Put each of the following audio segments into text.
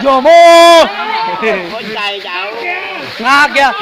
Yog mog. Nqa kiag.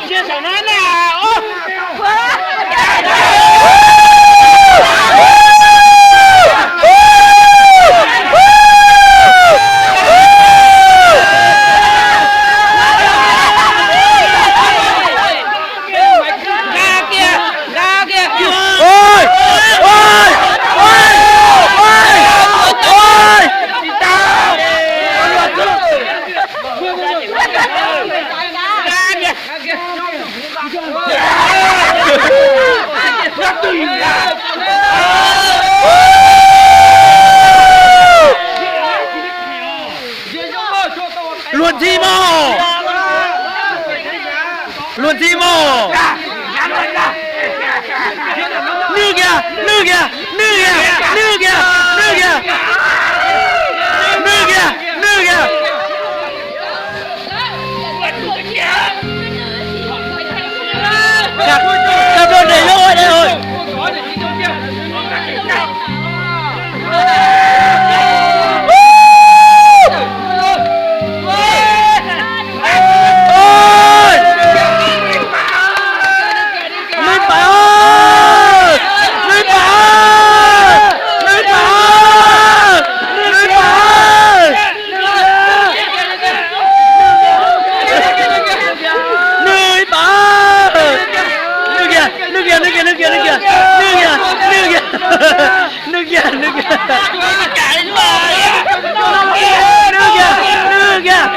Luag ntxhi mog. Luag ntxhi mog. Nwj kiag, nwj kiag, nwj kiag, nwj kiag, nwj kiag. Nwj kiag, nwj kiag. Cov nplog nres lub ua dab. Lwj Pam, Lwj Pam, Lwj Pam, Lwj Pam. Nwj Pam. Nwj kiag, nwj kiag, nwj kiag, nwj kiag, nwj kiag. Nwj kiag, nwj kiag. Nwj kiag, nwj kiag.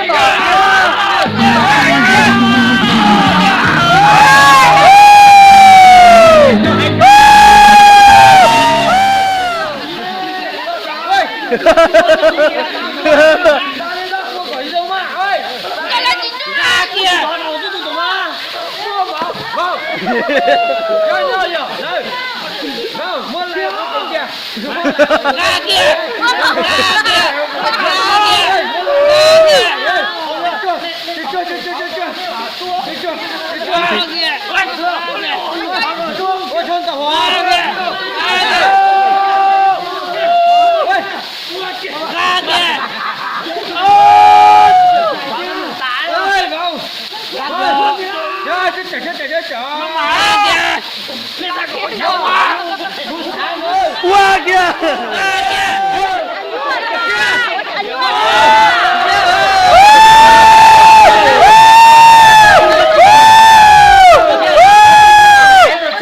Ua kiag.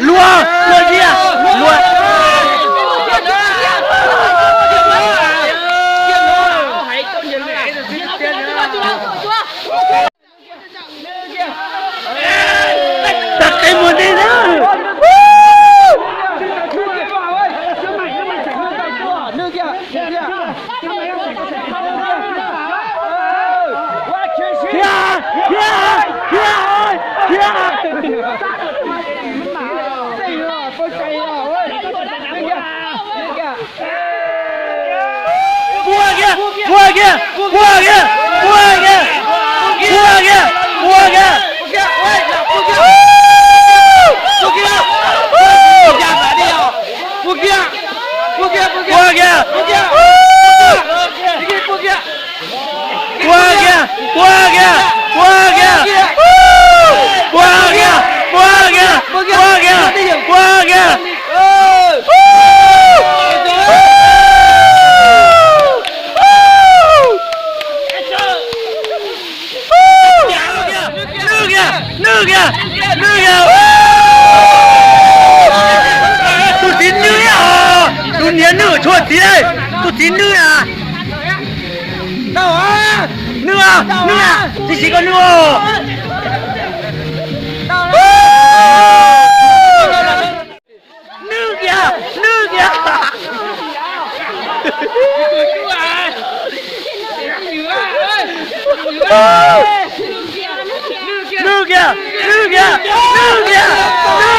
Luag, luag ziab, luag. Tag qe muag ntej na. Khiav, khiav, khiav, khiav. Puag kiag, puag kiag, puag kiag, puag kiag, puag kiag, puag kiag. Puag kiag, puag kiag, puag kiag. Puag kiag, puag kiag, puag kiag. Puag kiag, puag kiag, puag kiag, puag kiag. Nwj kiag, nwj kiag, nwj kiag. Tus txiv nwj os, tus niag nwj tshuav txiv, tus txiv nwj na. Nwj, nwj, tsis siv koj nwj os. Nwj kiag, nwj kiag. Nws kiag, nws kiag, nws kiag, nws